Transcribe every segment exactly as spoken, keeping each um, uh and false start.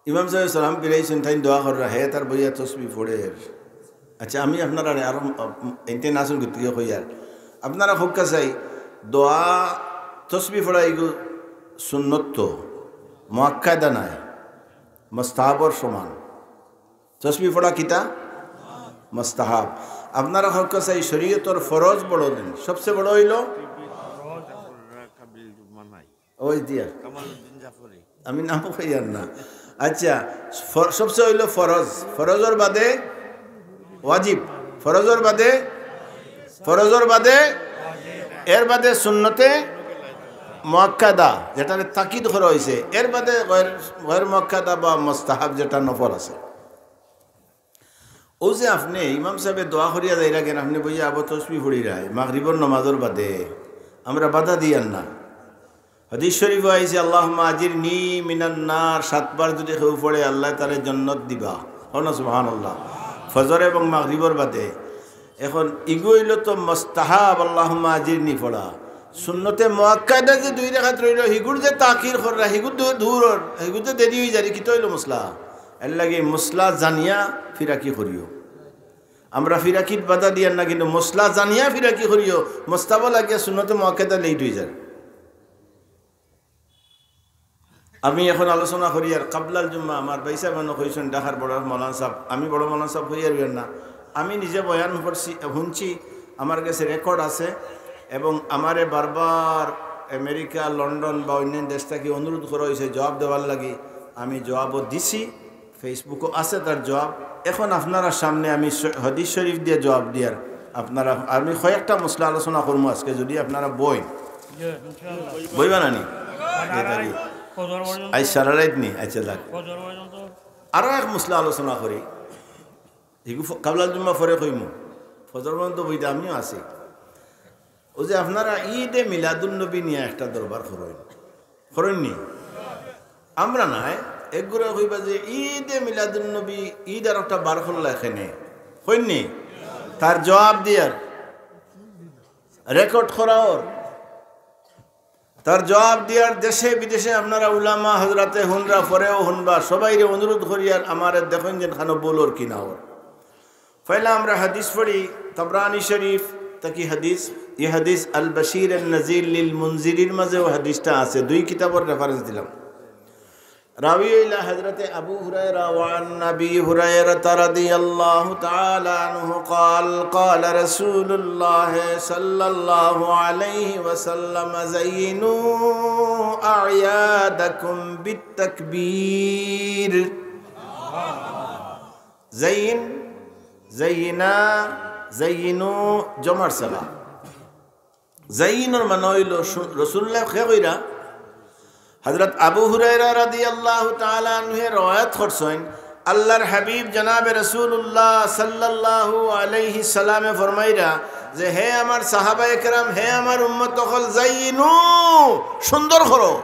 ইমাম সাহেব সালাম ফিরাইছইন, তাইন দোয়া কররা, হে তার বইয়া তসবি পড়ের। আচ্ছা, আমি আপনারারে আরো, উম, এনতে নাসুন গতিকে কইয়ার। আপনারা কউক্কা চাই, দোয়া তসবি পড়া ইগু সুন্নত তো, মুআক্কাদা নায়, মুস্তাহাবর সমান। তসবি পড়া কিতা? মুস্তাহাব। আপনারা কউক্কা চাই, শরীয়তর ফরজ বড় দিন, সবচেয়ে বড় অইলো ওই দিয়া। কামালউদ্দিন জাফরি। আমি নাম কইয়ার না। আচ্ছা, ফর-, সবচেয়ে অইলো ফরজ, ফরজর বাদে ওয়াজিব, ফরজর বাদে, ফরজর বাদে, এর বাদে সুন্নতে মুআক্কাদা, যেটারে তাকিদ করা অইছে, এর বাদে গয়ের, গয়ের মুআক্কাদা বা মুস্তাহাব যেটা নফল আছে। অউ যে আপনে ইমাম সাহেবে দোয়া করিয়া যাইরা কেনে, আপনে বইয়া আবো তসবি পড়িরায়, মাগরিবর নমাজর বাদে, আমরা বাধা দিয়ার না। হাদিস শরীফো আইছে, "আল্লাহুম্মা আজিরনি মিনান নার", সাতবার যুদি কেউ পড়ে, আল্লায় তারে জন্নত দিবা। কও না সুবহানাল্লাহ। ফজর এবং মাগরিবর বাদে। এখন ইগু অইলো তো মুস্তাহাব, "আল্লাহুম্মা আজিরনি" পড়া। সুন্নতে মুআক্কাদা যে দুই রাকাত রইলো, হিগুর যে তাকির কররা, হিগুর দূ-, দূরর, হিগুর যে দেরি অইযার, কিতা অইলো মসলা? এরলাগি মসলা জানিয়া ফিরাকি করিও। আমরা ফিরাকিত বাধা দিয়ার না, কিন্তু মসলা জানিয়া ফিরাকি করিও। মুস্তাহাব লাগিয়া সুন্নতে মুআক্কাদা late অইযার। আমি এখন আলোচনা করিয়ার কাবলাল জুম্মা, আমার ভাইসাব অনো কইছইন, ঢাকার বড় মৌলানা সাব, আমি বড় মৌলানা সাব কইয়ার অইয়ার না, আমি নিজে বয়ান করছি, হুনছি, আমার গেছে record আছে, এবং আমারে বারবার আমেরিকা, লন্ডন বা অইন্যান্য দেশ থাকি অনুরোধ করা অইছে জবাব দেওয়ার লাগি, আমি জবাবও দিছি। Facebook-ও আছে তার জবাব। এখন আপনারার সামনে আমি শ-, হাদিস শরীফ দিয়া জবাব দিয়ার। আপনারা, আমি কয়েকটা মসলা আলোচনা করমু আজকে, যুদি আপনারা বইন। জি, ইনশাআল্লাহ। বইবা না নি? ফজর পর্যন্ত। আইজ সারা রাইত নি? আচ্ছা, যাক। ফজর পর্যন্ত। আরো এক মসলা আলোচনা করি। ইগু ফ-, কাবলাল জুম্মা পরে কইমু। ফজর পর্যন্ত বইতে আমিও আছি। অউ যে আপনারা ঈদে মিলাদুন্নবী নিয়া একটা দরবার করইন। করইন নি? আমরা নায়, একগুরে কইবা যে ঈদে মিলাদুন্নবী, ঈদ আর একটা বার করলা কেনে। কইন নি? তার জবাব দিয়ার, record করা অর। তার জবাব দিয়ার দেশে বিদেশে আপনারা উলামা হজরাতে হুনরা, পরেও হুনবা, সবাইরে অনুরোধ করিয়ার আমারে দেখইন যেন খানো ভুল অর কি না অর। পয়লা আমরা হাদিস পড়ি, তাবরানী শরীফ থাকি হাদিস, ই হাদিস আল বশির আন নাজির লিল মুনজিরির মাঝেও হাদিসটা আছে, দুই কিতাবর reference দিলাম। রাবি অইলা হজরতে আবু হুরায়রা, ওয়া আন আবি হুরায়রাতা রাদিয়াল্লাহু তাআলা আনহু ক্বাল, ক্বালা রাসূলুল্লাহ সাল্লাল্লাহু আলাইহি ওয়াসাল্লাম, "যাইয়িনু আ'য়াদাকুম বিত তাকবীর।" যাইয়িন, যাইয়িনা, যাইয়িনু, জমার সিগা। যাইয়িনুর মানে অইলো সু-, রাসূলুল্লাহ কে কইরা? হজরত আবু হুরায়রা রাদিয়াল্লাহু তাআলা আনহুয়ে রওয়ায়াত করছইন, আল্লাহর হাবিব জনাবে রাসূলুল্লাহ সাল্লাল্লাহু আলাইহি সাল্লামে ফরমাইরা যে, "হে আমার সাহাবায়ে কেরাম, হে আমার উম্মত অকল, যাইয়িনু, সুন্দর করো,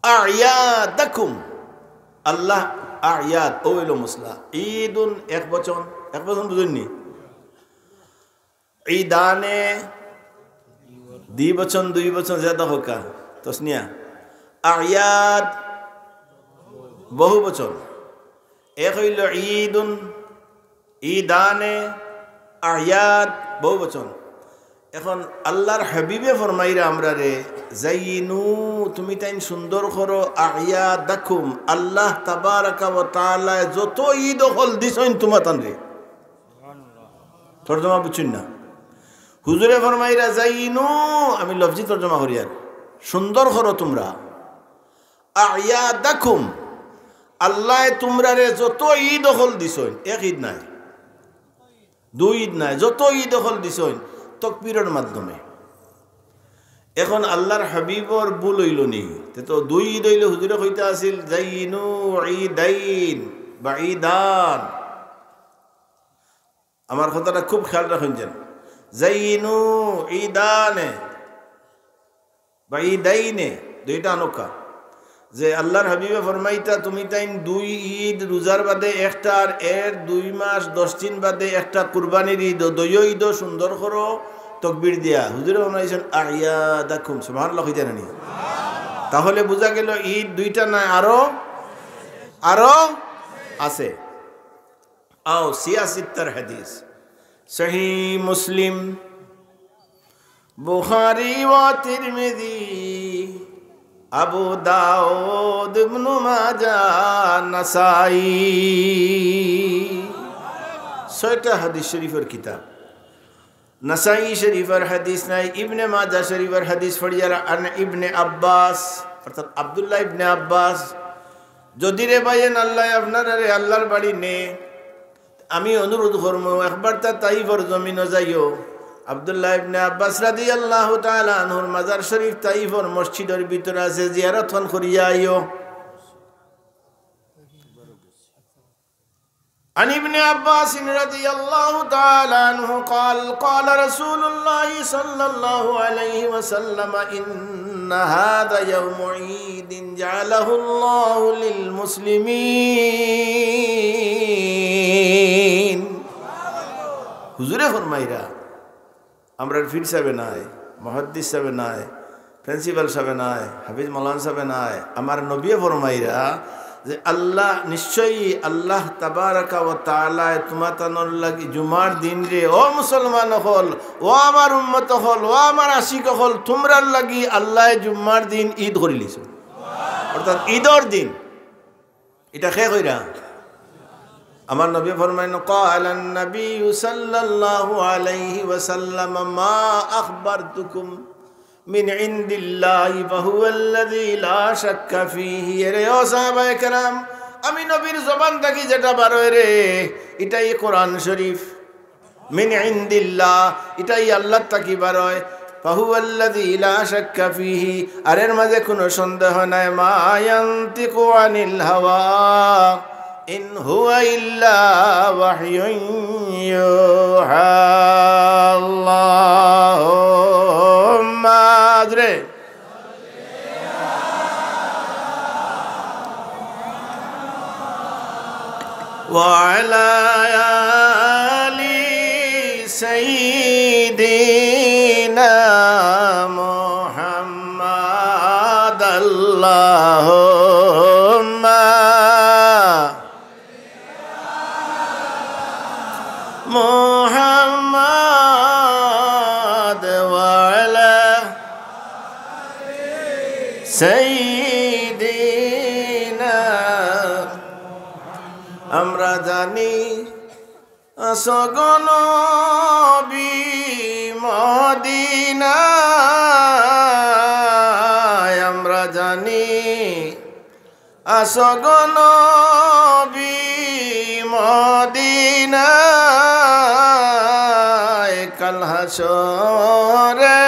আ'য়াদাকুম।" আল্লাহ, আ'য়াদ, অউ অইলো মসলা। ঈদুন এক বচন, এক বচন বুঝইন নি? ঈদানে দুই বচন, দুই বচন, যেতা কউক্কা, তসনিয়া। আ'য়াদ বহু বচন। এক অইলো ঈদুন, ঈদানে, আ'য়াদ বহু বচন। এখন আল্লাহর হাবিবে ফরমাইরা আমরারে, "যাইয়িনু, তুমি তাইন সুন্দর করো, আ'য়াদাকুম, আল্লাহ তাবারাকা ওয়া তাআলায় যত ঈদ অকল দিছইন তুমা তানরে।" তর্জমা বুঝছইন না? হুজুরে ফরমাইরা, "যাইয়িনু", আমি লফজি তর্জমা করিয়ার, "সুন্দর করো তুমরা। আ'য়াদাকুম, আল্লায় তুমরারে যত ঈদ অকল দিছইন, এক ঈদ নায়, দুই ঈদ নায়, যত ঈদ অকল দিছইন, তকবীরর মাধ্যমে।" এখন আল্লাহর হাবিবর ভুল অইলো নি? তে তো দুই ঈদ অইলে হুজুরে কইতা আছিল, "যাইয়িনু ঈদাইন বা ঈদান।" আমার কথাটা খুব খেয়াল রাখইন যেন। "যাইয়িনু ঈদানে বা ঈদাইনে", দুইটা আনউক্কা। যে আল্লাহর হাবিবে ফরমাইতা, "তুমি তাইন দুই ঈদ, রোজার বাদে একটা আর এর দুই মাস দশ দিন বাদে একটা কুরবানির ঈদ, দুইও ঈদও সুন্দর করো তকবীর দিয়া।" হুজুরে ফরমাইছইন, "আ'য়াদাকুম।" সুবহানাল্লাহ কইতা নানি? তাহলে বুঝা গেল ঈদ দুইটা নায়, আরো, আরো আছে। আও, সিয়া সিত্তার হাদিস, সহিহ মুসলিম, বুখারী ও তিরমিজি, আবু দাউদ, ইবনু মাজাহ, নাসাই। ছয়টা হাদিস শরীফের কিতাব। নাসাই শরীফের হাদিস নায়, ইবনে মাজাহ শরীফের হাদিস পড়িয়ারা। আন ইবনে আব্বাস, অর্থাৎ আব্দুল্লাহ ইবনে আব্বাস, যদি রে ভাইয়াইন আল্লায় আপনারারে আল্লাহর বাড়ি নে, আমি অনুরোধ করমু, একবার তা তাইফর জমিনো যাইও। আব্দুল্লাহ ইবনে আব্বাস রাদিয়াল্লাহু তাআলা আনহুর মাজার শরীফ তাইফর মসজিদর ভিতরে আছে, জিয়ারত খান করিয়া আইও। عن ابن عباس رضي الله تعالى عنه قال، قال رسول الله صلى الله عليه وسلم، إن هذا يوم عيد جعله الله للمسلمين. হুজুরে ফরমাইরা, আমরার পীর সাবে নায়, মুহাদ্দিস সাবে নায়, প্রিন্সিপাল সাবে নায়, হাফিজ মাওলানা সাবে নায়, আমার নবীয়ে ফরমাইরা যে আল্লাহ, নিশ্চয়ই আল্লাহ তাবারাকা ওয়া তাআলায় তুমাতানর লাগি জুমার দিনরে, ও মুসলমান অকল, ও আমার উম্মত অকল, ও আমার আশিক অকল, তুমরার লাগি আল্লায় জুমার দিন ঈদ করিলিছইন, অর্থাৎ ঈদর দিন। ইটা কে কইরা? আমার নবী ফরমাইন, قال النبي صلى الله عليه وسلم، ما أخبرتكم من عند الله فهو الذي لا شك فيه। এরে ও সাহাবায়ে কেরাম, আমি নবীর জবান থাকি যেটা বার অয় রে, ইটাই কোরআন শরীফ। من عند الله, ইটাই আল্লাহর থাকি বার অয়। فهو الذي لا شك فيه, আর এর মাঝে কোনো সন্দেহ নাই। ما ينطق عن الهوى إن هو إلا وحي يوحى। اللهم، জোরে। وعلى آل سيدنا محمد، اللهم محمد وعلى سيدنا। আমরা জানি আছো গো নবী মদিনায়, আমরা জানি আছো গো নবী মদিনায়, কাল হাশরে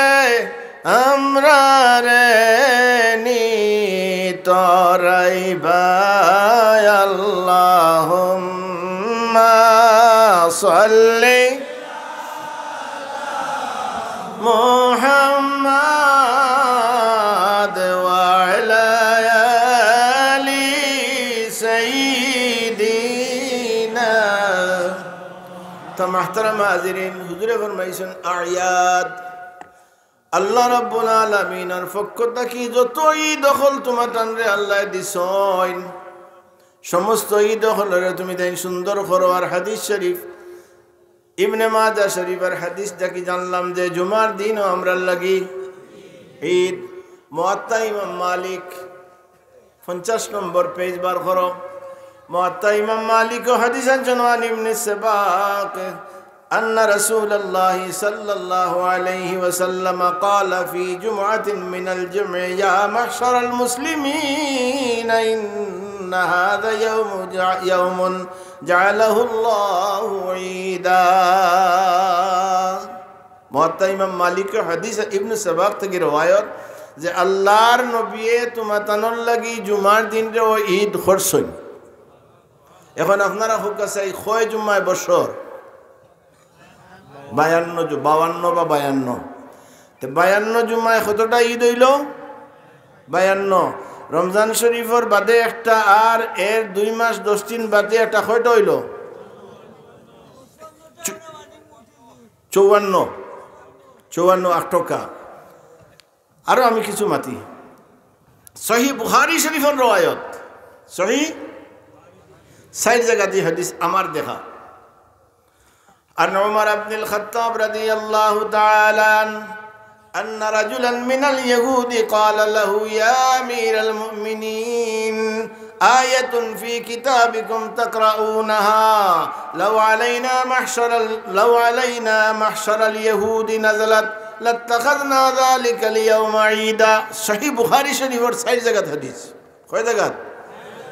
আমরারে নি তরাইবা। اللهم صل محمد وعلى آل سيدنا। তো মুহতারাম হাজিরিন, হুজুরে ফরমাইছইন আয়াত, আল্লাহ রাব্বুল আলামিনর পক্ষ থাকি যত ঈদ অকল তুমাতানরে আল্লায় দিছইন, সমস্ত ঈদ অকলরে তুমি তাইন সুন্দর করো। আর হাদিস শরীফ, ইবনে মাজাহ শরীফর হাদিস থাকি জানলাম যে জুমার দিনও আমরার লাগি ঈদ। মুয়াত্তা ইমাম মালিক, পঞ্চাশ নম্বর পেজ বার করো। মুয়াত্তা ইমাম মালিকও হাদিস আনছইন, عن ابن السباق أن رسول الله صلى الله عليه وسلم قال في جمعة من الجمع: يا معشر المسلمين، إن هذا يوم جع-، يوم جعله الله عيدا। মুয়াত্তা ইমাম মালিকর হাদিস, ইবনে সাবাক থাকি রেওয়ায়ত, যে আল্লাহর নবীয়ে তুমাতানর লাগি জুমার দিনরেও ঈদ করছইন। এখন আপনারা কউক্কা চাই, কয় জুমায় বছর? বায়ান্ন জু-, বায়ান্ন বা বায়ান্ন। তে বায়ান্ন জুমায় কতটা ঈদ অইলো? বায়ান্ন। রমজান শরীফর বাদে একটা, আর এর দুই মাস দশ দিন বাদে একটা, কয়টা অইলো? চু-, চুয়ান্ন। চুয়ান্ন আটকা। আরো আমি কিছু মাতি। সহিহ বুখারী শরীফর রওয়ায়াত। সহিহ, চাইর জাগাত ই হাদিস আমার দেখা। عن عمر بن الخطاب رضي الله تعالى عنه أن رجلا من اليهود قال له: يا أمير المؤمنين، آية في كتابكم تقرؤونها لو علينا محشر ال-، لو علينا محشر اليهود نزلت لاتخذنا ذلك اليوم عيدا. সহিহ বুখারী শরীফর চাইর জাগাত হাদিস। কয় জাগাত?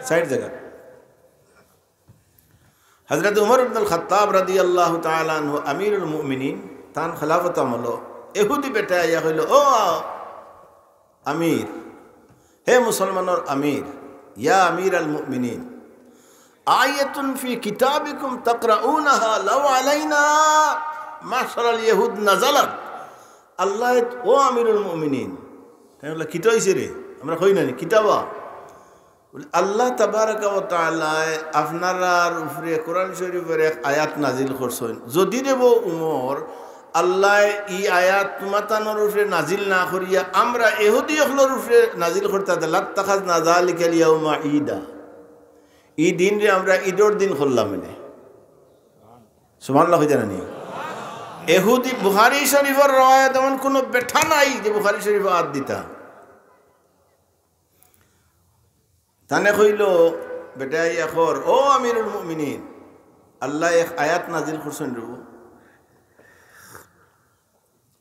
চাইর জাগাত। হযরত উমর ইবনুল খাত্তাব রাদিয়াল্লাহু তাআলা আনহু আমিরুল মুমিনিন, তান খেলাফত আমলো এহুদি বেটা আইয়া কইল, "ও আমির, হে মুসলমানর আমির, ইয়া আমিরাল মুমিনিন, আয়াতুন ফি কিতাবিকুম তাকরাউনাহা লাউ আলাইনা মাশারাল ইয়াহুদ নাজালাত।" আল্লাহ, ও আমিরুল মুমিনিন, তাই বলে, "কিতা অইছে রে? আমরা কই না নি, কিতা বা?" বলে, "আল্লাহ তাবারাকা ওয়া তাআলায় আপনারার উপরে কোরআন শরীফর এক আয়াত নাজিল করছইন। যদি রে বো উমর, আল্লায় ই আয়াত তুমাতানোর উপরে নাজিল না করিয়া আমরা এহুদি অকলর উপরে নাজিল করতা, লাত্তাখাযনা যালিকাল ইয়াউমা ঈদা। ই দিনরে আমরা ঈদর দিন করলাম এনে।" সুবহানাল্লাহ কইতা না নি? এহুদি, বুখারী শরীফর রওয়ায়াত এমন কোনো বেটা নাই যে বুখারী শরীফ আত দিতা। তানে কইল, বেটায় ইয়া কর, "ও আমিরুল মুমিনিন, আল্লায় এক আয়াত নাজিল করছইন রে বো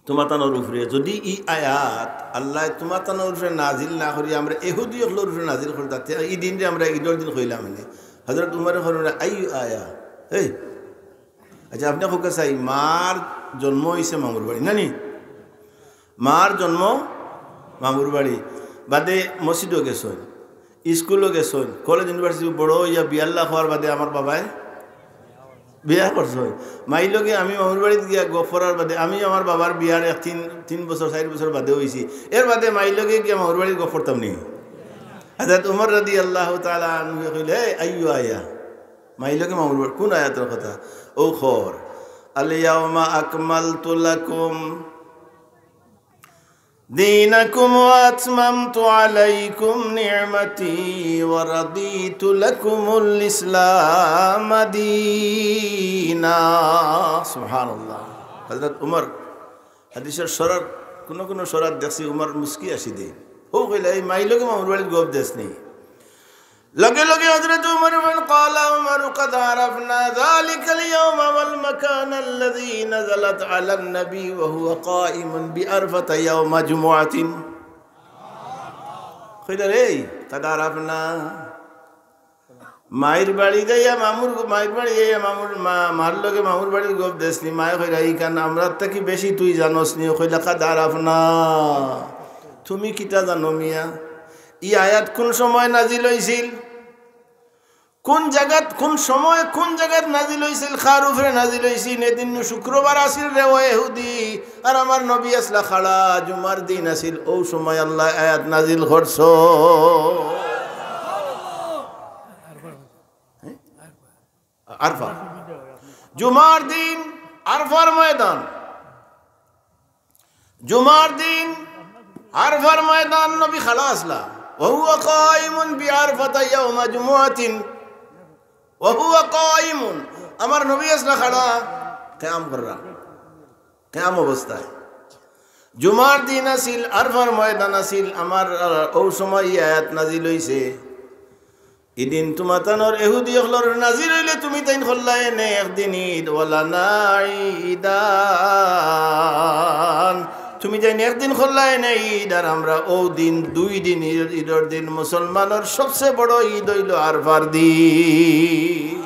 তুমাতানোর উপরে। যদি ই আয়াত আল্লায় তুমাতানোর উপরে নাজিল না করি আমরা এহুদি অকলর উপরে নাজিল করতা, তে ই দিনরে আমরা ঈদর দিন কইলাম এনে।" হযরত উমরে কইল, "আইয়ু আয়া?" এই, আচ্ছা, আপনে কউক্কা চাই, মার জন্ম অইছে মামুর বাড়ি, না নি? মার জন্ম মামুর বাড়ি, বাদে মসজিদও গেছইন, স্কুলও গেছইন, কলেজ ইউনিভার্সিটি বড় অইয়া বিয়াল্লা হওয়ার বাদে আমার বাবায় বিয়া করছইন। মাইর লগে আমি মামুর বাড়িত গিয়া গফ করার বাদে আমি আমার বাবার বিয়ার এক তিন, তিন বছর, চাইর বছর বাদে অইছি। এর বাদে মাইর লগে গিয়া মামুর বাড়িত গফ করতাম নি? হযরত উমর রাদিয়াল্লাহু তাআলা আনহু কইলে, "এই আইয়ু আয়া?" মাইর লগে মামুর বাড়ি, কোন আয়াতর কথা? ও খর, "আল ইয়াউমা আকমালতু লাকুম দীনাকুম ওয়া আতমামতু আলাইকুম নি'মাতি ওয়া রাদিতু লাকুমুল ইসলামা দীনা।" সুবহানাল্লাহ। হযরত উমর, হাদিসর শরাত, কুনু কুনু শরাত দেখছি উমর মুস্কি আসি দেইন। হউ কইলা, "এই মাইর লগে মামুর বাড়িত গফ দেস নি?" লগে লগে হযরত উমর বলেন, "ক্বালা উমারু ক্বাদ আরাফনা যালিকাল ইয়াওমা ওয়াল মাকানাল্লাযী নাযালাত আলান নাবী ওয়া হুয়া কাইমুন বিআরফাতা ইয়াওমা জুমুআতিন।" কইলা, "রে, ক্বাদ আরাফনা।" মাইর বাড়ি যাইয়া মামুর, মাইর বাড়ি যাইয়া মামুর, মা-, মার লগে মামুর বাড়ির গফ দেস নি। মায়ে কইরা, "ইখান আমরার থাকি বেশি তুই জানোস নি।" ও কইলা, "ক্বাদ আরাফনা।" তুমি কিতা জানো মিয়া? ই আয়াত কুন সময় নাজিল অইছিল? কুন জাগাত, কুন সময়, কুন জাগাত নাজিল অইছিল? কার উপরে নাজিল অইছিল? এদিন শুক্রবার আছিল রে ও এহুদি, আর আমার নবী আছলা খাড়া, জুমার দিন আছিল, অউ সময় আল্লায় আয়াত নাজিল করছইন। আরফা। জুমার দিন আরফার ময়দান। জুমার দিন আরফার ময়দান নবী খাড়া আছলা। ওয়া হুয়া কাইমুন বিআরফাতা ইয়াওমা জুমুআতিন। ওয়া হুয়া কাইমুন। আমার নবী আছলা খাড়া, কিয়াম কররা। কিয়াম অবস্থায়। জুমার দিন আছিল, আরফার ময়দান আছিল, আমার, আহ, অউ সময় ই আয়াত নাজিল অইছে। ইদিন তুমাতানোর এহুদি অকলর নাজিল অইলে তুমিতাইন করলায় নে একদিন ঈদ, ওয়ালানা ঈদান। তুমিতাইন একদিন করলায় নে ঈদ, আর আমরা অউ দিন দুই দিন ঈদ, ঈদর দিন মুসলমানর সবচে বড় ঈদ অইলো আরফার দিন।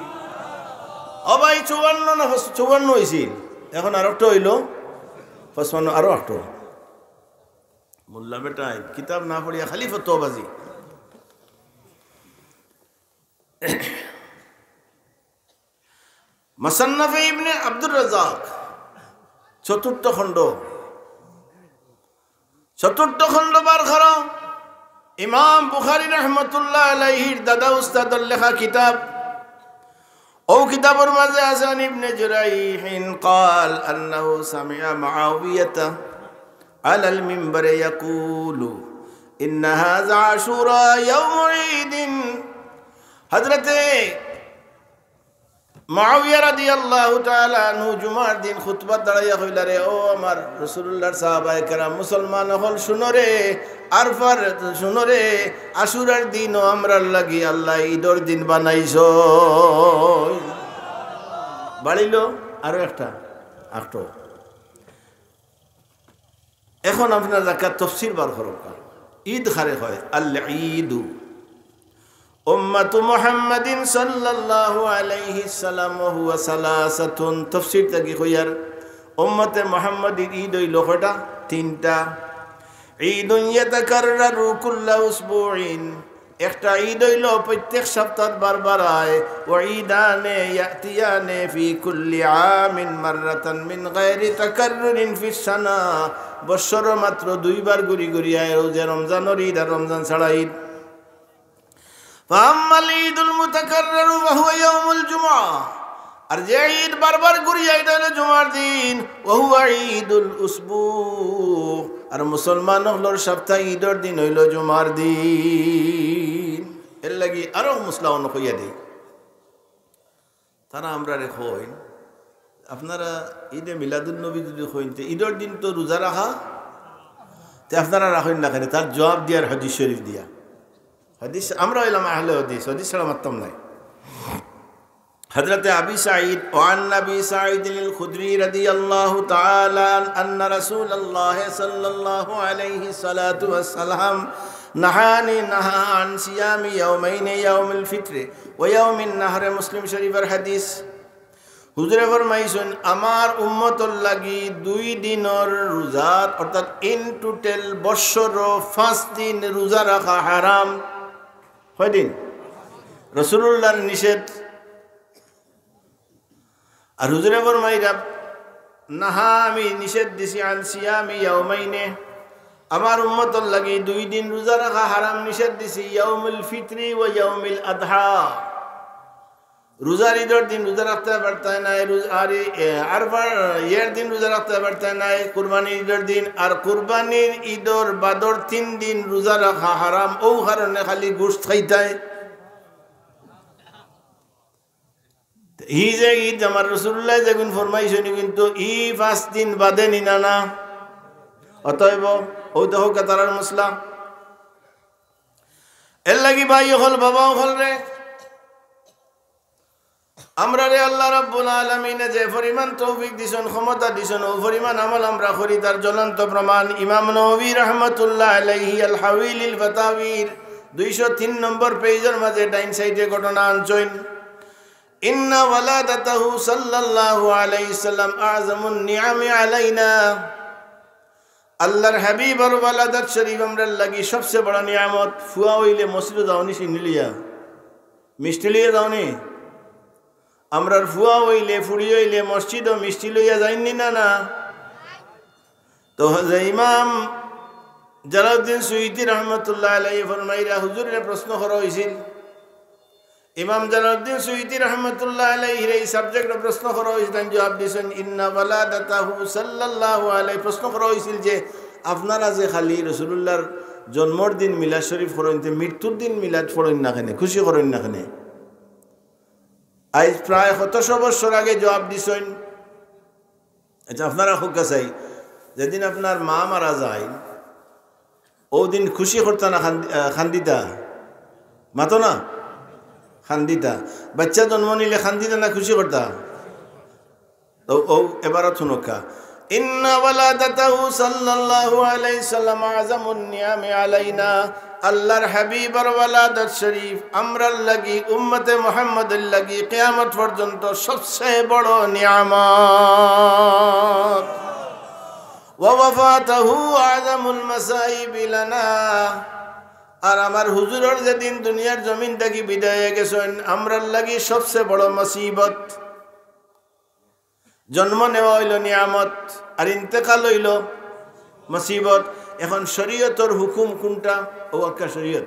ও ভাই, চুয়ান্ন না পঁচ-, চুয়ান্ন অইছিল, এখন আরোকটা অইলো পঁচপান্ন, আরো একটা। মোল্লা বেটায় কিতাব না পড়িয়া খালি ফতোয়াবাজি। মুসান্নাফে ইবনে আব্দুর রাজ্জাক, চতুর্থ খণ্ড, চতুর্থ খণ্ড বার করো, ইমাম বুখারী রহমতুল্লাহ আলাইহির দাদা উস্তাদর লেখা কিতাব। অউ কিতাবর মাঝে আছে, عن ابن جريح قال أنه سمع معاوية على المنبر يقول: ইন্না হাযা আশুরা ইয়াউমু ঈদিন। হযরতে মুআবিয়া রাদিয়াল্লাহু তাআলা আনহু জুমার দিন খুতবাত দাঁড়াইয়া কইলা রে, "ও আমার রাসূলুল্লাহর সাহাবায়ে কেরাম, মুসলমান অকল, শুনো রে, আরফার, শুনো রে, আশুরার দিনও আমরার লাগি আল্লায় ঈদর দিন বানাইছইন।" বাড়িলো আরো একটা, আটো। এখন আপনারা যাক্কা তফসির বার করউক্কা। ঈদ কারে কয়? আল ঈদু উম্মাতু মুহাম্মাদিন সাল্লাল্লাহু আলাইহি সাল্লাম ওয়া হুয়া সালাসাতুন। তফসির থাকি কইয়ার, উম্মতে মুহাম্মাদির ঈদ অইলো কয়টা? তিনটা। ঈদুন ইয়াতাকাররারু কুল্লা উসবুইন, একটা ঈদ অইলো প্রত্যেক সপ্তাহত বারবার আয়। ওয়া ঈদানে ইয়াতিয়ানে ফি কুল্লি আমিন মাররাতান মিন গায়রি তাকাররুরিন ফিস সানা, বৎসরো মাত্র দুইবার ঘুরি ঘুরি আয়, অউ যে রমজানর ঈদ আর রমজান ছাড়া ঈদ। ফাআম্মাল ঈদুল মুতাকাররারু ফাহুয়া ইয়াউমুল জুমআ, আর যে ঈদ বারবার ঘুরি আয়, ইটা অইলো জুমার দিন। ওয়া হুয়া ঈদুল উসবু, আর মুসলমান অকলর সপ্তাহ ঈদর দিন অইলো জুমার দিন। এরলাগি আরো মসলা অনো কইয়া দেই। তারা আমরারে কইন, "আপনারা ঈদে মিলাদুন নবী যুদি কইন, তে ঈদর দিন তো রোজা রাখা, তে আপনারা রাখইন না কেনে?" তার জুয়াব দিয়ার হাদিস শরিফ দিয়া। হাদিস, আমরা অইলাম আহলে হাদিস, হাদিস ছাড়া মাততাম নায়। হযরতে আবি সাঈদ, ওয়া আন আবি সাঈদিন আল খুদরি রাদিয়াল্লাহু তাআলা আন, আন্না রাসূলুল্লাহ সাল্লাল্লাহু আলাইহি সালাতু ওয়াস সালাম নাহানি, নাহা আন সিয়ামি ইয়াউমাইনি, ইয়াউমুল ফিতরি ওয়া ইয়াউমিন নাহরি। মুসলিম শরিফর হাদিস। হুজুরে ফরমাইছইন, "আমার উম্মতর লাগি দুই দিনর রোজার, অর্থাৎ in total বৎসরো পাঁচ দিন রোজা রাখা হারাম।" কয় দিন? রাসূলুল্লাহর নিষেধ। আর হুজুরে ফরমাইরা, "নাহা, আমি নিষেধ দিছি, আন সিয়ামি ইয়াউমাইনে, আমার উম্মতর লাগি দুই দিন রোজা রাখা হারাম নিষেধ দিছি, ইয়াউমুল ফিতরি ওয়া ইয়াউমুল আদহা।" রোজার ঈদর দিন রোজা রাখতায় পারতায় নায়, রোজ-, আর ই-, এ, আরফার ইয়ের দিন রোজা রাখতায় পারতায় নায়, কুরবানির ঈদর দিন, আর কুরবানির ঈদর বাদর তিন দিন রোজা রাখা হারাম, অউ কারণে খালি গোশত খাইতায়। ই যে ঈদ আমার রাসূলুল্লায় যেগুন ফরমাইছইন, কিন্তু ই পাঁচ দিন বাদে নি না, না। অতএব, অউ দেখউক্কা তারার মসলা। এরলাগি ভাই অকল, বাবা অকল রে, আমরারে আল্লাহ রাব্বুল আলামিনে যে পরিমাণ তৌফিক দিছইন, ক্ষমতা দিছইন, অউ পরিমাণ আমল আমরা করি, তার জ্বলন্ত প্রমাণ ইমাম নববী রহমতুল্লাহ আলাইহি আল হাবি লিল ফাতাওয়ার দুইশো তিন নম্বর পেজর মাঝে ডাইন সাইডে ঘটনা আনছইন। ইন্না ওয়ালাদাতাহু সাল্লাল্লাহু আলাইহি সাল্লাম আ'জামুন নিয়ামি আলাইনা। আল্লাহর হাবিবর ওয়ালাদাত শরিফ আমরার লাগি সবচে বড় নিয়ামত। ফুয়া অইলে মসজিদো যাওনি চিনি লইয়া, মিষ্টি লইয়া যাওনি? আমরার ফুয়া অইলে, ফুড়ি অইলে মসজিদো মিষ্টি লইয়া যাইননি না, না? তো যে ইমাম জালালউদ্দিন সুয়ুতী রহমতুল্লাহ আলাইহি ফরমাইরা, হুজুররে প্রশ্ন করা অইছিল, ইমাম জালালউদ্দিন সুয়ুতী রহমতুল্লাহ আলাইহিরে ই subject-ও প্রশ্ন করা অইছিল, তাইন জুয়াব দিছইন, "ইন্না ওয়ালাদাতাহু সাল্লাল্লাহু আলাইহি", প্রশ্ন করা অইছিল যে, "আপনারা যে খালি রাসূলুল্লাহর জন্মর দিন মিলাদ শরিফ করইন, তে মৃত্যুর দিন মিলাদ পড়ইন না কেনে, খুশি করইন না কেনে?" আইজ প্রায় কতশো বৎসর আগে জুয়াব দিছইন। আচ্ছা, আপনারা কউক্কা চাই, যেদিন আপনার মা মারা যায়, অউ দিন খুশি করতা না কান্দি-, আহ, কান্দিতা? মাতো না? কান্দিতা। বাইচ্চা জন্ম নিলে কান্দিতা না খুশি করতা? তো অউ এবারও হুনউক্কা। ইন্না ওয়ালাদাতাহু সাল্লাল্লাহু আলাইহি সাল্লাম আ'জামুন নিয়ামি আলাইনা। আল্লাহর হাবিবর ওয়ালাদাত শরিফ আমরার লাগি, উম্মতে মুহাম্মদর লাগি কিয়ামত পর্যন্ত সবচে বড় নিয়ামত। ওয়া ওয়াফাতাহু আ'জামুল মাসাইবি লানা। আর আমার হুজুরর যেদিন দুনিয়ার জমিন থাকি বিদায় অইয়া গেছইন, আমরার লাগি সবচে বড় মুসিবত। জন্ম নেওয়া অইলো নিয়ামত, আর ইন্তেকাল অইলো মুসিবত। এখন শরিয়তর হুকুম কুনটা? অউ একটা শরিয়ত।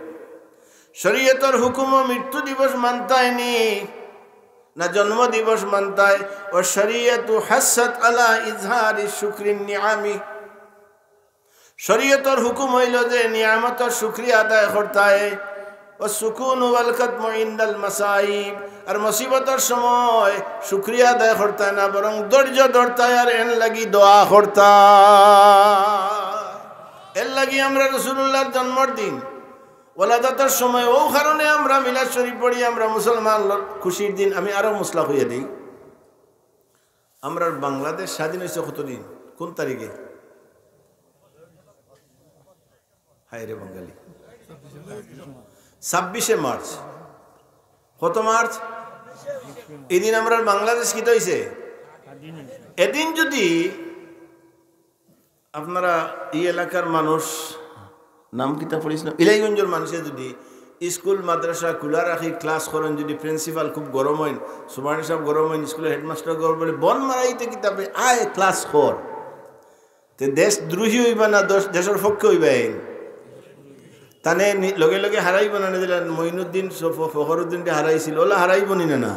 শরিয়তর হুকুমো মৃত্যু দিবস মানতায় নি, না জন্ম দিবস মানতায়? ওয়াশ শরিয়াতু হাসসাত আলা ইজহারি শুকরিন নিয়ামি। শরীয়তর হুকুম অইলো যে নিয়ামতর শুকরিয়া আদায় করতায়, ওয়াস সুকুনু ওয়াল কাদমু ইনদাল মাসাইব, আর মুসিবতর সময় শুকরিয়া আদায় করতায় না, বরং ধৈর্য ধরতায় আর এর লাগি দোয়া করতায়। এর লাগি আমরা রাসূলুল্লাহর জন্মর দিন, ওলাদতর সময়, অউ কারণে আমরা মিলাদ শরীফ পড়ি, আমরা মুসলমান ল-, খুশির দিন। আমি আরো মসলা কইয়া দেই, আমরার বাংলাদেশ স্বাধীন অইছে কতদিন, কোন তারিখে? হায় রে বাঙালি, ছাব্বিশে মার্চ। কত মার্চ? এই দিন আমরার বাংলাদেশ কিতা অইছে? এদিন যদি আপনারা এই এলাকার মানুষ, নাম কিতা পড়িস না, ইলাইগঞ্জর মানুষে যদি স্কুল মাদ্রাসা খোলা রাখি ক্লাস করেন, যদি প্রিন্সিপাল খুব গরম অইন, সুবহানী সাহেব গরম অইন, স্কুলের হেডমাস্টার গরম অইন, বল মারাইতে কিতাবে আয় ক্লাস কর, তে দেশদ্রোহী অইবা না, দেশ-, দেশর পক্ষে অইবা? এইন তানে নি-, লগে লগে হারাইবো না, নি দিলা মঈনুদ্দিন, ফ-, ফখরুদ্দিনরে হারাইছিল, ওলা হারাইবো নি না? না,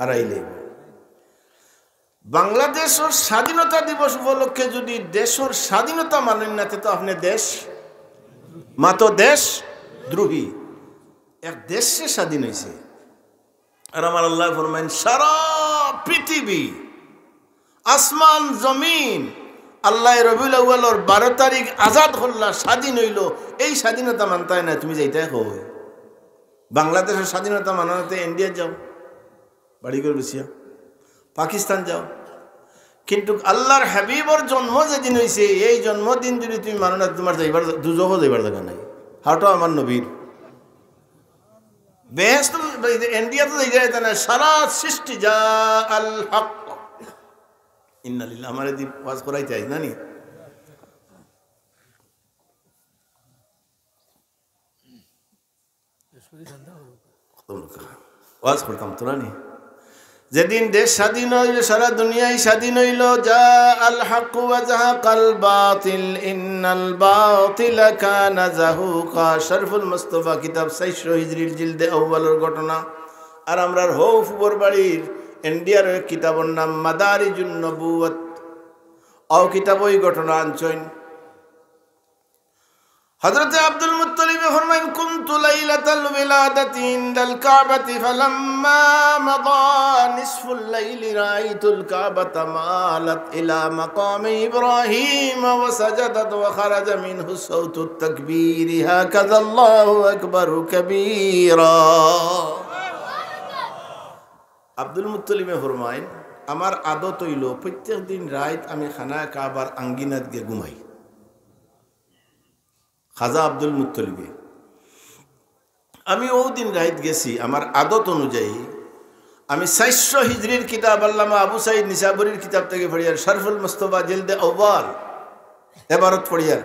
হারাইলে বাংলাদেশর স্বাধীনতা দিবস উপলক্ষে যদি দেশর স্বাধীনতা মানইন না, তে তো আপনে দেশ, মা তো দেশদ্রোহী। এক দেশে স্বাধীন অইছে। আর আমার আল্লায় ফরমাইন, সারা পৃথিবী, আসমান জমিন, আল্লায় রবিউল আউয়ালর বারো তারিখ আজাদ করলা, স্বাধীন অইলো, এই স্বাধীনতা মানতায় না, তুমি যাইতায় কই? বাংলাদেশর স্বাধীনতা মানো না তে ইন্ডিয়া যাও, বাড়ি ঘর বেচিয়া, পাকিস্তান যাও। কিন্তু আল্লাহর হাবিবর জন্ম যেদিন অইছে, এই জন্মদিন যদি তুমি মানো না, তুমার যাইবার, দুজখো যাইবার জাগা নাই। হাঁটো আমার নবীর বেহেশত, ইন্ডিয়া তো যাইতায় না, সারা সৃষ্টি জা আল হক। ইন্না লিল্লাহ, আমারে দি ওয়াজ করাইতে আইস না নি? ওয়াজ করতাম তো না নি? যেদিন দেশ স্বাধীন অইলো, সারা দুনিয়াই স্বাধীন অইলো, জা আল হক ওয়া জাহাকাল বাতিল, ইন্নাল বাতিলা কানা জাহুকা। শরফুল মুস্তফা কিতাব, চাইরশো হিজরির জিলদে আউয়ালর ঘটনা। আর আমরার হউ ফুবর বাড়ির ইন্ডিয়ার এক কিতাবর নাম মাদারিজুন নবুওয়াত। অউ কিতাবো ই ঘটনা আনছইন। হযরতে আব্দুল মুত্তালিবে ফরমাইন, كنت ليلة الولادة عند الكعبة فلما مضى نصف الليل رأيت الكعبة مالت إلى مقام إبراهيم وسجدت وخرج منه صوت التكبير هكذا الله أكبر كبيرا। আব্দুল মুত্তালিবে ফরমাইন, আমার আদত অইলো প্রত্যেক দিন রাইত আমি খানায়ে কাবার আঙ্গিনাত গিয়া ঘুমাই। খাজা আব্দুল মুত্তালিবে। আমি অউ দিন রাইত গেছি, আমার আদত অনুযায়ী আমি চাইরশো হিজরির কিতাব আল্লামা আবু সাঈদ নিসাবুরির কিতাব থাকি পড়িয়ার, শরফুল মুস্তফা জিলদে আউয়াল এবারত পড়িয়ার,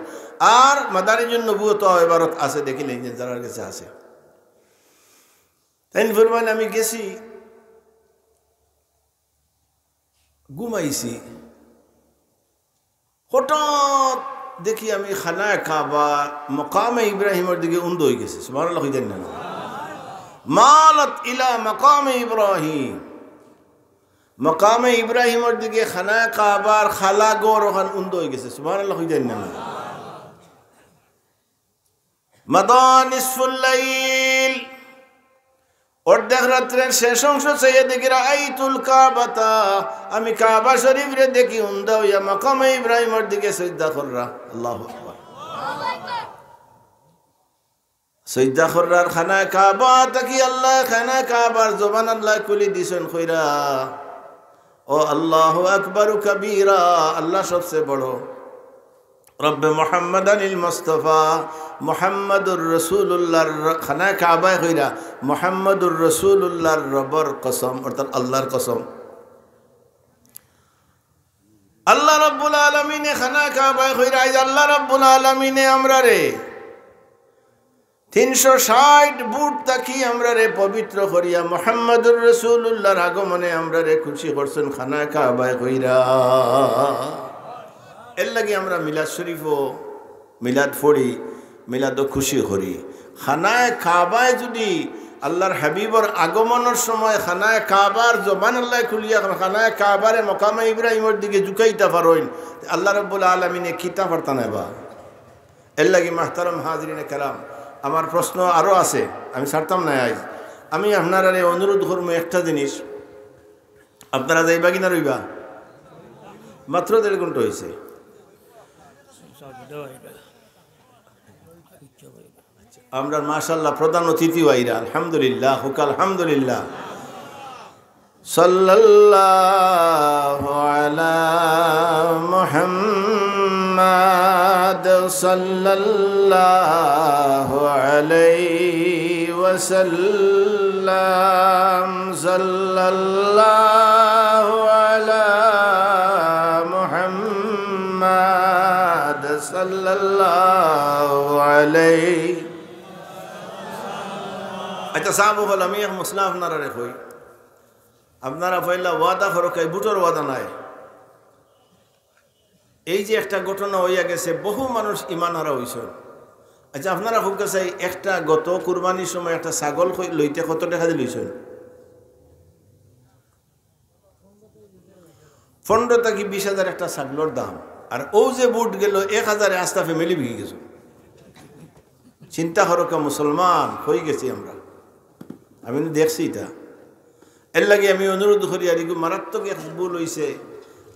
আর মাদারিজুন নবুওয়াত এবারত আছে, দেখিলে ইঞ্জিন যারার গেছে আছে। তাইন ফরমাইন, আমি গেছি, ঘুমাইছি, হঠাৎ দেখি আমি খানায়ে কাবা মকামে ইব্রাহিমর দিকে উন্দা অইগেছে। সুবহানাল্লাহ কইতা না? মালাত ইলা মকামে ইব্রাহিম। মকামে ইব্রাহিমর দিকে খানায়ে কাবার খালা ঘর অখান উন্দা অইগেছে। সুবহানাল্লাহ কইতা না? মাদা নিসফুল লাইল। অর্ধেক রাত্রের শেষ অংশ চাইয়া দেখি, রাআইতুল কাবাতা, আমি কাবা শরীফরে দেখি উন্দা অইয়া মাকামে ইব্রাহিমর দিকে সইজদা কররা। আল্লাহু আকবার। সইজদা কররার খানায়ে কাবা থাকি আল্লায় খানায়ে কাবার জবান আল্লায় খুলি দিছইন কইরা, ও আল্লাহু আকবারু কাবীরা, আল্লাহ সবচেয়ে বড়। রব্বে মুহাম্মাদানিল মুস্তাফা, মুহাম্মাদুর রাসূলুল্লাহর র-, খানায়ে কাবায় কইরা, মুহাম্মাদুর রাসূলুল্লাহর রবর কসম, অর্থাৎ আল্লাহর কসম। আল্লাহ রাব্বুল আলামিনে খানায়ে কাবায় কইরা, আইজ আল্লাহ রাব্বুল আলামিনে আমরারে তিনশো ষাইট বুট থাকি আমরারে পবিত্র করিয়া মুহাম্মাদুর রাসূলুল্লাহর আগমনে আমরারে খুশি করছইন খানায়ে কাবায় কইরা। এর লাগি আমরা মিলাদ শরীফও মিলাদ পড়ি, মিলাদও খুশি করি। খানায়ে কাবায় যুদি আল্লাহর হাবিবর আগমনর সময় খানায়ে কাবার জবান আল্লায় খুলিয়া খানায়ে কাবারে মকামে ইব্রাহিমর দিকে ঝুকাইতা পারইন, তে আল্লাহ রাব্বুল আলামিনে কিতা পারতা নায় বা? এর লাগি, মাহতারাম হাজিরিনে কেরাম, আমার প্রশ্ন আরও আছে, আমি ছাড়তাম না আইজ। আমি আপনারারে অনুরোধ করমু একটা জিনিস, আপনারা যাইবা কি না রইবা? মাত্র দেড় ঘন্টা অইছে। আমরা মাশাআল্লাহ প্রধান অতিথি আইরা, আলহামদুলিল্লাহ, হোক আলহামদুলিল্লাহ। সাল্লাল্লাহু আলা মুহাম্মাদ, সাল্লাল্লাহু আলাইহি ওয়াসাল্লাম, সাল্লাল্লাহু আলা মুহাম্মাদ, সাল্লাল্লাহু আলাইহি। আচ্ছা, সাব অকল, আমি এক মাসলা আপনারারে কই। আপনারা পয়লা ওয়াদা করো, কাই বুটর ওয়াদা নাই। এই যে একটা ঘটনা অইয়া গেছে, বহু মানুষ ইমান হারা অইছে। আচ্ছা, আপনারা খুব কাছে একটা গত কুরবানির সময় একটা ছাগল কই-, লইতে কত টেকা দি লইছইন? পনেরো থাকি বিশ হাজার একটা ছাগলর দাম। আর অউ যে বুট গেল, এক হাজারে আস্তা ফ্যামিলি বিকি গেছে। চিন্তা করো কা মুসলমান, অই গেছি আমরা। আমি কিন্তু দেখছি ইটা। এর লাগি আমি অনুরোধ করি, আর এগু মারাত্মক এক ভুল অইছে,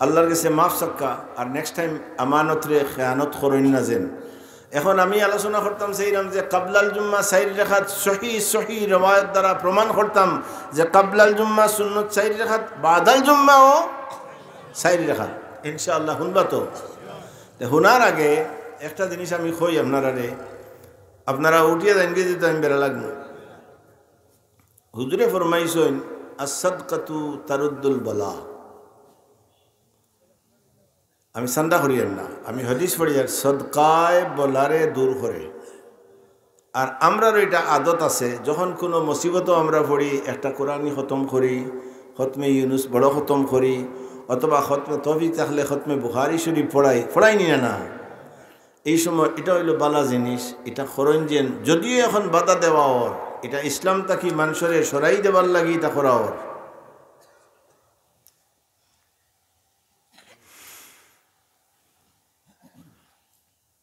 আল্লাহর গেছে মাফ চাউক্কা, আর নেক্সট টাইম আমানতরে খেয়ানত করইন না যেন। এখন আমি আলোচনা করতাম চাইরাম যে কাবলাল জুম্মা চাইর রেখাত সহি, সহি রেওয়ায়ত দ্বারা প্রমাণ করতাম যে কাবলাল জুম্মা সুন্নত চাইর রেখাত, বাদাল জুম্মাও চাইর রেখাত। ইনশাআল্লাহ হুনবা তো? তে হুনার আগে একটা জিনিস আমি কই আপনারারে, আপনারা উঠিয়া যাইন গিয়া, যেহেতু আমি বেড়া লাগবো। হুজুরে ফরমাইছইন, "আস-সাদকাতু তারুদ্দুল বালা।" আমি চান্দা করিয়ার না, আমি হাদিস পড়িয়ার, সদকায় বালারে দূর করে। আর আমরারও ইটা আদত আছে, যখন কুনু মুসিবতো আমরা পড়ি, একটা কোরআনি খতম করি, খতমে ইউনুস বড় খতম করি, অথবা খতমে তৌফিক থাকলে খতমে বুখারী শরীফ পড়াই, পড়াইনি না, না? এই সময় ইটা অইলো বালা জিনিস, ইটা করইন যেন, যদিও এখন বাধা দেওয়া অর, ইটা ইসলাম থাকি মানষরে সরাই দেবার লাগি ইটা করা অর।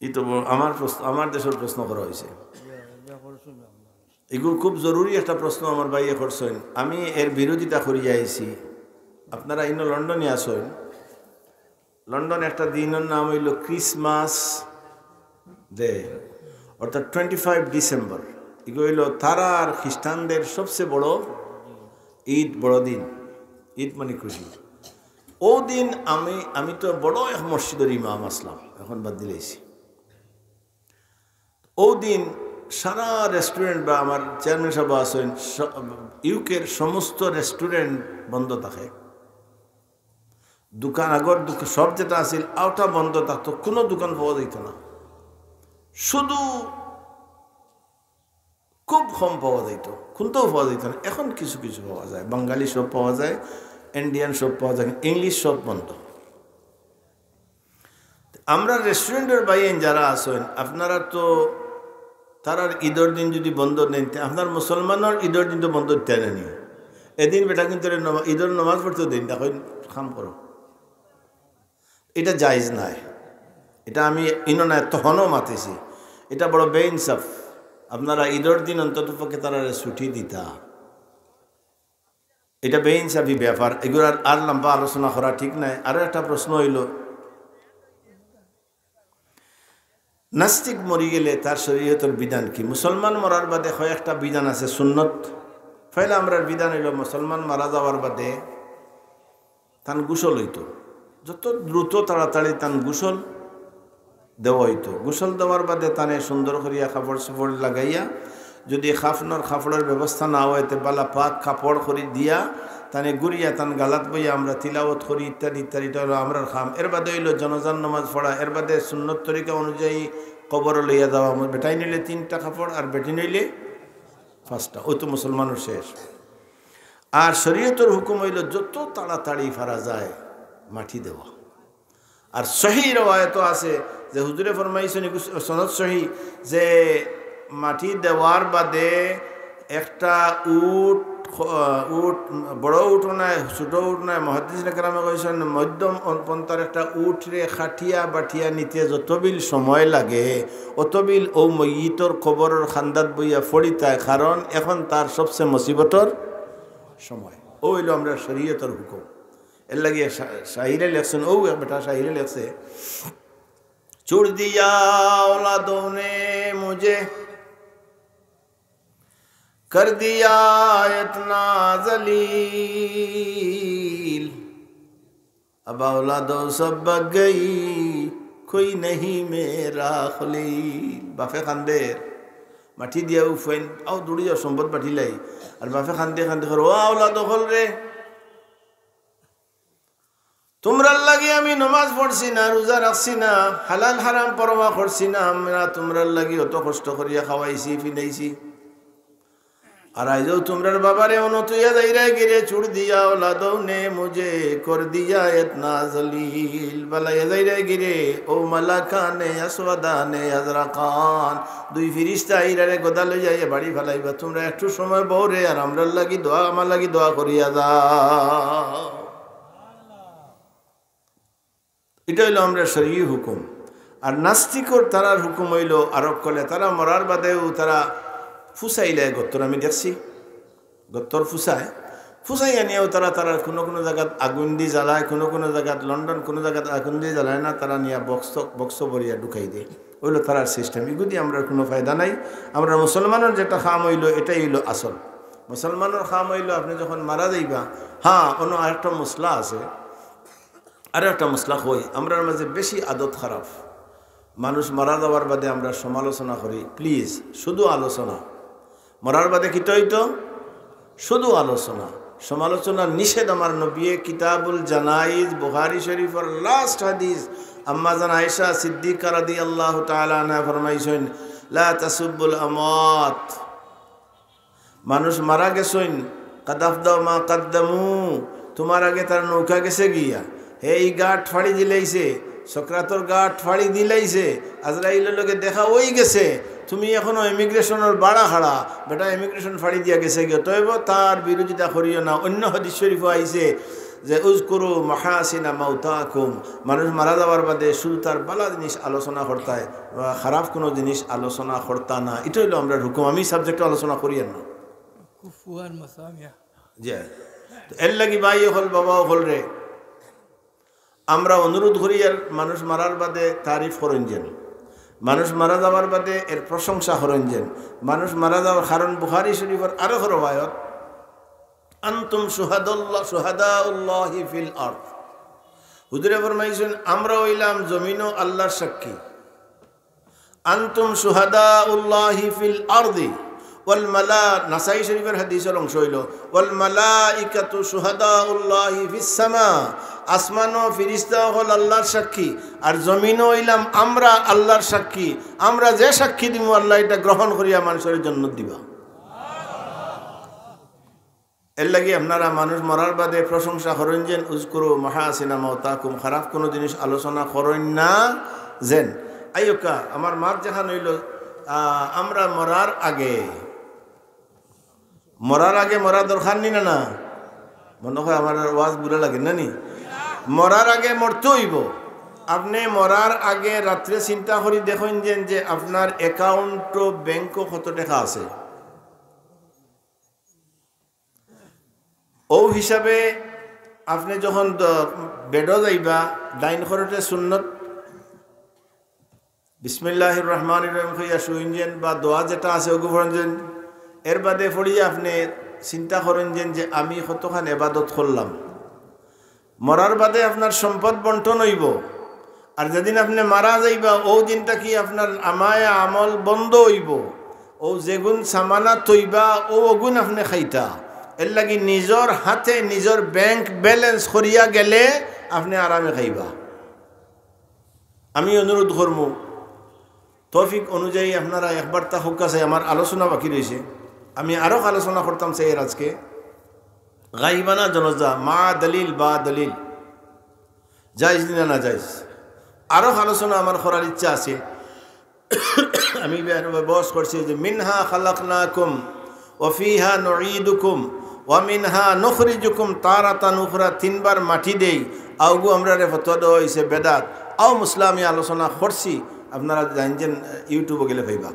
ই তো ব-, আমার প্রশ্ন, আমার দেশর প্রশ্ন করা অইছে। ইগু খুব জরুরি একটা প্রশ্ন আমার ভাইয়ে করছইন। আমি এর বিরোধিতা করিয়া আইছি। আপনারা ইনো লন্ডনে আছইন, লন্ডনে একটা দিনর নাম অইলো Christmas Day, অর্থাৎ twenty five December। ইগু অইলো তারা আর খ্রিস্টানদের সবচেয়ে বড় ঈদ, বড়দিন। ঈদ মানে খুশি। অউ দিন আমি, আমি তো বড় এক মসজিদর ইমাম আছলাম, এখন বাদ দিলাইছি। অউ দিন সারা রেস্টুরেন্ট, বা আমার চেয়ারম্যান সাব আছইন, স-, ইউকের সমস্ত রেস্টুরেন্ট বন্ধ থাকে। দোকান, আগর দোকান, সব যেটা আছিল, অউটা বন্ধ থাকতো, কুনু দোকান পাওয়া যাইতো না। শুধু খুব কম পাওয়া যাইতো, কুনটাও পাওয়া যাইতো না। এখন কিছু কিছু পাওয়া যায়, বাঙালি শপ পাওয়া যায়, ইন্ডিয়ান শপ পাওয়া যায়, ইংলিশ শপ বন্ধ। আমরা রেস্টুরেন্টর ভাইয়াইন যারা আছইন, আপনারা তো তারার ঈদর দিন যদি বন্ধ নেইন, তে আপনার মুসলমানর ঈদর দিন তো বন্ধ দিতা নানি। এদিন বেটা কিন্তু রে নমা-, ঈদর নমাজ পড়তে দিন না, কইন কাম করো। ইটা জায়েজ নায়। ইটা আমি ইনো নায়, তখনও মাতিছি। ইটা বড় বেইনসাফ। আপনারা ঈদর দিন অন্তত পক্ষে তারারে ছুটি দিতা। ইটা বেইনসাফি ব্যাপার। ইগুর আর, আর লম্বা আলোচনা করা ঠিক নায়। আরো একটা প্রশ্ন অইলো, নাস্তিক মরি গেলে তার শরীয়তর বিধান কি? মুসলমান মরার বাদে কয়েকটা বিধান আছে সুন্নত। পয়লা আমরার বিধান অইলো, মুসলমান মারা যাওয়ার বাদে তান গোসল অইতো, যত দ্রুত তাড়াতাড়ি তান গোসল দেওয়া অইতো। গোসল দেওয়ার বাদে তানে সুন্দর করিয়া কাপড় চোপড় লাগাইয়া, যদি কাফনর কাপড়র ব্যবস্থা না অয়, তে বালা পাক কাপড় করি দিয়া, তানে গুরিয়া তান গালাত বইয়া আমরা তিলাওয়াত করি, ইত্যাদি ইত্যাদি। ইটা অইলো আমরার কাম। এর বাদে অইলো জানাজার নামাজ পড়া, এর বাদে সুন্নত তরিকা অনুযায়ী কবরো লইয়া যাওয়া। বেটাইন অইলে তিনটা কাপড়, আর বেটিন অইলে পাঁচটা। অউ তো মুসলমানর শেষ। আর শরীয়তর হুকুম অইলো যত তাড়াতাড়ি পারা যায় মাটি দেওয়া। আর সহি রেওয়ায়েতও আছে যে হুজুরে ফরমাইছইন, ইগু সনদ সহি, যে মাটি দেওয়ার বাদে একটা উট খ-, উট, বড় উটও নায়, ছোট উট নায়। মুহাদ্দিসিনে কেরামে কইছইন, মধ্যম অন-, পন্থার একটা উটরে খাটিয়া বাটিয়া নিতে যতবিল সময় লাগে, অতবিল অউ মইয়িতর কবরর কান্দাত বইয়া পড়িতায়, কারণ এখন তার সবচে মুসিবতর সময়। অউ অইলো আমরার শরীয়তর হুকুম। এরলাগি শা-, শাইরে লেখছইন, অউ এক বেটা শাইরে লেখছে, "چھوڑ دیا اولادوں نے مجھے، کر دیا اتنا ذلیل، اب اولادوں سب بھگ گئی، کوئی نہیں میرا خلیل۔" বাফে কান্দের, মাটি দিয়া উফেন, আও দৌড়ি যাও সম্পদ বাটিলাই। আর বাফে কান্দে কান্দে কর, "ও আওলাদ অকল রে, তুমরার লাগি আমি নমাজ পড়ছি না, রোজা রাখছি না, হালাল হারাম পরোয়া করছি না, আমরা তুমরার লাগি অত কষ্ট করিয়া খাওয়াইছি, ফিনাইছি। আর আইজও তুমরার বাবারে অনো থইয়া যাইরায় গিরে, چھوڑ دیا اولادوں نے مجھے، کر دیا اتنا ذلیل।" বালাইয়া যাইরায় গিরে, ও মালাকানে আসওয়াদানে আজরাকান, দুই ফিরিস্তা আইরারে গদা লইয়া বাড়ি ফালাইবা। তুমরা একটু সময় বওরে, আর আমরার লাগি দোয়া, আমার লাগি দোয়া করিয়া যাও। ইটা অইলো আমরার শরয়ি হুকুম। আর নাস্তিকর তারার হুকুম অইলো, আরক কলে তারা মরার বাদেও তারা ফুসাইলে গত্তর, আমি দেখছি, গত্তর ফুসায়, ফুসাই আনিয়াও তারা, তারা কুনু কুনু জাগাত আগুন দি জ্বালায়, কুনু কুনু জাগাত লন্ডন, কুনু জাগাত আগুন দি জ্বালায় না, তারা নিয়া বক্স, বক্স ভরিয়া ঢুকাই দেয়। অইলো তারার সিস্টেম। ইগুদি আমরার কুনু ফায়দা নাই। আমরার মুসলমানর যেটা কাম অইলো, এটাই অইলো আসল। মুসলমানর কাম অইলো, আপনে যখন মারা যাইবা, হ্যাঁ, অনো আরেকটা মসলা আছে, আরো একটা মসলা কই, আমরার মাঝে বেশি আদত খারাপ। মানুষ মারা যাওয়ার বাদে আমরা সমালোচনা করি, প্লিজ, শুধু আলোচনা। মরার বাদে কিতা অইতো? শুধু আলোচনা। সমালোচনা নিষেধ। আমার নবিয়ে কিতাবুল জানাইজ, বুখারী শরীফর লাস্ট হাদিস, আম্মা জান আয়েশা সিদ্দিকা রাদিয়াল্লাহু তাআলা আনহা ফরমাইছইন, "লা তাসুব্বুল আমওয়াত।" মানুষ মারা গেছইন, "কাদ আফদাউ মা কাদ্দামু", তুমার আগে তার নৌকা গেছে গিয়া, হে ই ঘাট ফাড়ি দিলাইছে, সকরাতর ঘাট ফাড়ি দিলাইছে, আজরাইলর লগে দেখা অই গেছে, তুমি এখনো ইমিগ্রেশনর বাড়া খাড়া, বেটা ইমিগ্রেশন ফাড়ি দিয়া গেছে গিয়া, তবে তার বিরোধিতা করিও না। অন্য হাদিস শরীফও আইছে যে, "উযকুরু মাহাসিনা মাউতাকুম", মানুষ মারা যাওয়ার বাদে শুধু তার বালা জিনিস আলোচনা করতায়, খারাপ কুনু জিনিস আলোচনা করতা না। ইটা অইলো আমরার হুকুম। আমি সাবজেক্ট আলোচনা করি আর না। কুফু আর মাসামিয়া। জি। তো এরলাগি ভাই অকল, বাবা অকল রে, আমরা অনুরোধ করি আর মানুষ মারার বাদে তারিফ করইন যেন, মানুষ মারা যাওয়ার বাদে এর প্রশংসা করইন যেন। মানুষ মারা যাওয়ার কারণ বুখারী শরীফর আরো রওয়ায়ত, "আনতুম শুহাদাল্লাহ, শুহাদাউল্লাহি ফিল আরদ।" হুজুরে ফরমাইছইন, "আমরা অইলাম জমিনো আল্লাহর সাক্ষী।" "আনতুম শুহাদাউল্লাহি ফিল আরদি ওয়াল মালা-", নাসাই শরীফর হাদিসর অংশ অইলো, "ওয়াল মালাইকাতু শুহাদাউল্লাহি ফিস সামা।" আসমানো ফিরিস্তা অকল আল্লাহর সাক্ষী, আর জমিনো অইলাম আমরা আল্লাহর সাক্ষী। আমরা যে সাক্ষী দিমু, আল্লায় ইটা গ্রহণ করিয়া মানষরে জন্নত দিবা। এরলাগি আপনারা মানুষ মরার বাদে প্রশংসা করইন যেন, "উযকুরু মাহাসিনা মাউতাকুম", খারাপ কুনু জিনিস আলোচনা করইন না যেন। আইয়ুকা, আমার মাত যেখান অইলো, আহ, আমরা মরার আগে, মরার আগে মরা দরকার নি না, না? মনো অয় আমার ওয়াজ বুরা লাগে না নি? মরার আগে মরতে অইবো। আপনে মরার আগে রাত্রে চিন্তা করি দেখইন যেন যে আপনার অ্যাকাউন্টো, ব্যাংকো কত টেকা আছে। অউ হিসাবে আপনে যখন দ-, বেডো যাইবা, ডাইন করটে সুন্নত, বিসমিল্লাহির রহমানির রহিম কইয়া শুইন যেন, বা দোয়া যেটা আছে অগু পড়ইন যেন। এর বাদে পড়িয়া আপনে চিন্তা করইন যেন যে আমি কতখান এবাদত করলাম। মরার বাদে আপনার সম্পদ বন্টন অইবো, আর যেদিন আপনে মারা যাইবা, অউ দিন থাকি আপনার নামায়ে আমল বন্ধ অইবো। অউ যেগুন সামানা থইবা, অউ অগুন আপনে খাইতা। এরলাগি নিজর হাতে নিজর ব্যাংক ব্যালেন্স করিয়া গেলে আপনে আরামে খাইবা। আমি অনুরোধ করমু, তৌফিক অনুযায়ী আপনারা একবার তা হউক্কা চাই, আমার আলোচনা বাকি রইছে। আমি আরো আলোচনা করতাম চাই এর আজকে। গাইবানা জানাজা, মা দলিল বা দলিল, জায়েজ নি না নাজায়েজ, আরো আলোচনা আমার করার ইচ্ছা আছে। আমি বে-, বহস করছি যে, "মিনহা খালাকনাকুম ওয়া ফিহা নুঈদুকুম ওয়া মিনহা নুখরিজুকুম তারাতান উখরা, তিনবার মাটি দেই, অউগু আমরারে ফতোয়া দেওয়া অইছে বেদাত। অউ মাসলা আমি আলোচনা করছি, আপনারা জানইন যে YouTube-ও গেলে পাইবা।